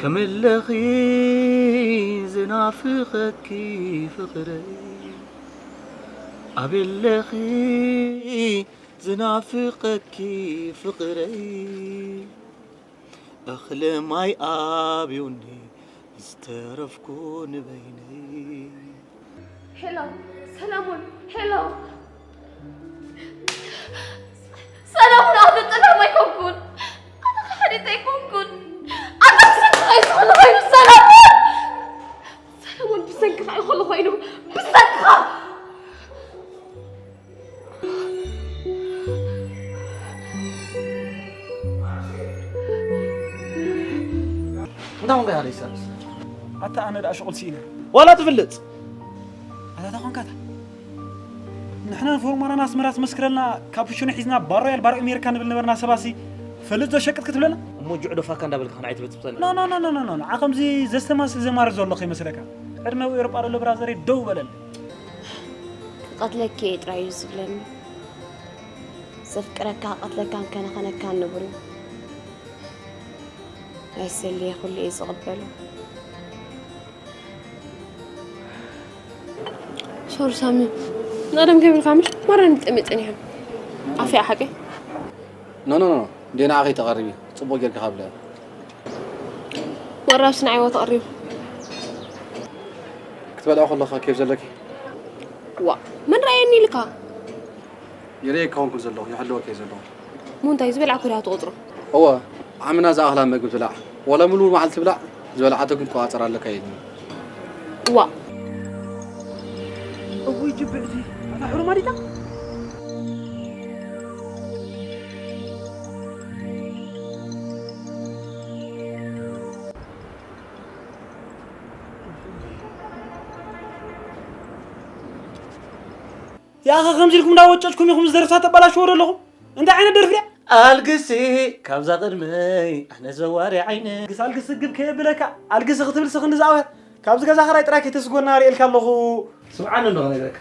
ከመለኺ ዝናፍቐኪ ፍቕረይ፣ ኣበለኺ ዝናፍቐኪ ፍቕረይ፣ እኽሊ ማይ ኣብዩኒ ዝተረፍኩ ንበይነይ። ሄሎ ሰለሙን፣ ሄሎ ሰለሙን፣ ኣነ ጥላም ኣይኮንኩን፣ ኣነ ከሓዲት ኣይኮንኩን። ኣነ ብሰንክኻ እዩ ዝኾነ ኮይኑ ሰለሙን፣ ሰለሙን፣ ብሰንክኻ እዩ ዝኾነ ኮይኑ፣ ብሰንክኻ። እንታይ ኾንካ ኢኻ ደይሰርስ? ኣታ ኣነ ደኣ ሽቑል ስኢነ። ዋላ ትፍልጥ። ኣታ እንታይ ኾንካ እታ? ንሕና ንፎርማና ኣስመራ ትመስክረልና ካፑቹኖ ሒዝና ባር ሮያል ባር ኣሜሪካ ንብል ነበርና ሰባሲ ፈልጥ ዶ ሸቅጥ ክትብለና? እሞ ጅዕዶ ፋካ እንዳበልካ ከነዓይ ትበጽብጸና? No no no no no no. ዓቐምዚ ዘስተማስል ዘማሪ ዘሎ ከይመስለካ። ዕድመ ኤውሮጳ ዘሎ ብራዘረይ ደው በለል። ክቐትለኪ እየ ጥራይ እዩ ዝብለኒ። ዘፍቅረካ ክቐትለካን ከነኸነካን ንቡር እዩ። ኣይሰልየ ኩሉ እየ ዝቕበሎ። ሶሪ ሳሚ፣ ንቐደም ከይብልካ ምሽ ማራ ንጠመ ጸኒሐ። ኣፍያ ሓቂ? ኖ ኖ ኖ፣ እንዴ ንዓ ከይተቐርቢ ጽቡቕ ጌርካ ካብለ። ወራስ ንዓይ ወተቐሪቡ። ክትበልዖ ከለኻ ኬፍ ዘለኪ? ዋ፣ መን ረኣየኒ ኢልካ? ይርእየካ ኮንኩ ዘለኹ፣ ይሕልወካ እየ ዘለኹ። እሞ እንታይ ዝበልዓኩ ድኣ ትቑጽሮ? እወ፣ ዓምና ዝኣኽላ መግቢ ትብላዕ፣ ወላ ሙሉ መዓልቲ ትብላዕ፣ ዝበልዓቶ ግን ቆጻጸር ኣለካ ኢልኒ። ዋ፣ እውይ ጅብዕቲ፣ ኣታ ሕሩማ ዲታ? ያኸ ከምዚ ኢልኩም እንዳወጨጭኩም ኢኹም ዝደርፍታት ተባላሽዎ ዘለኹም። እንታይ ዓይነት ደርፊ ድያ? ኣልግሲ ካብዛ ቅድመይ ኣነ ዘዋሪ ዓይነ። ግስ ኣልግሲ ግብ ከየብለካ ኣልግሲ ክትብል ስኽንዲ ዝኣወት ካብዚ ገዛ ኸራይ ጥራይ ከይተስጎና ርእየልካ ኣለኹ። ስምዓኒ እንዶ ክነግረካ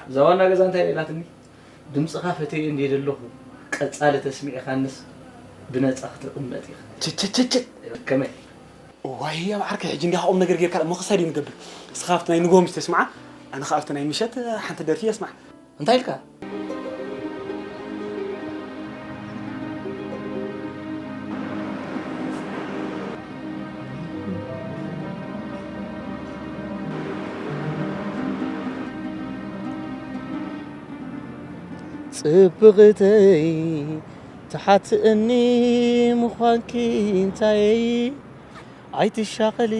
እዛ ዋና ገዛ እንታይ ኢላትኒ? ድምፅኻ ፈተየ እንድየ ዘለኹ ቀፃሊ ተስሚዕኻንስ ብነፃ ክትቕመጥ ኢኻ። ችችችች። ከመይ? እዋይ ኣብ ዓርከይ ሕጂ እንዲኻ ቁም ነገር ጌርካ እሞ ክሳይ ድዩ ንገብር? እስኻ ኣብቲ ናይ ንግሆ ምሽ ተስምዓ ኣነ ኸኣ ኣብቲ ናይ ምሸት ሓንቲ ደርፊ የስምዓ። እንታይ ኢልካ? ጽብቕተይ ትሓትእኒ ምዃንኪ እንታየይ ኣይትሻቐሊ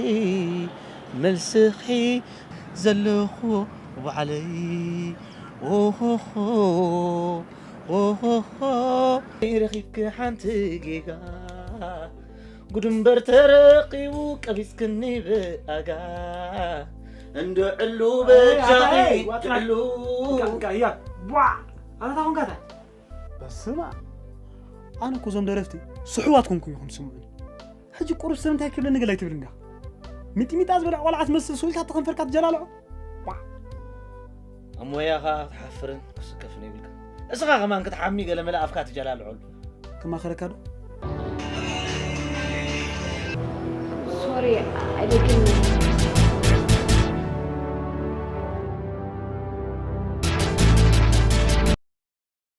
መልስኺ ዘለኹ ባዕለይ ኦሆሆ ኦሆሆ ረኺብኪ ሓንቲ ጌጋ ጉድምበር ተረኺቡ ቀቢጽክኒ ብኣጋ እንዶ ዕሉ በጃኺ ዕሉ በስማ ኣነ እኮ እዞም ደረፍቲ ስሑዋት ኮንኩም ኢኹም ትስምዑኒ። ሕጂ ቁሩብ ሰብ እንታይ ክብለኒ ገለ ኣይትብል እንዲኻ። ሚጢሚጣ ዝበልዕ ቆልዓ ትመስል ስው ኢልካ ተኸንፈርካ ትጀላልዖ። ኣብ ሞያኻ ክትሓፍርን ክስከፍን የብልካ። እስኻ ከማን ክትሓሚ ገለ መለ ኣፍካ ትጀላልዖሉ። ክማኸረካ ዶ? ሶሪ ኣደግን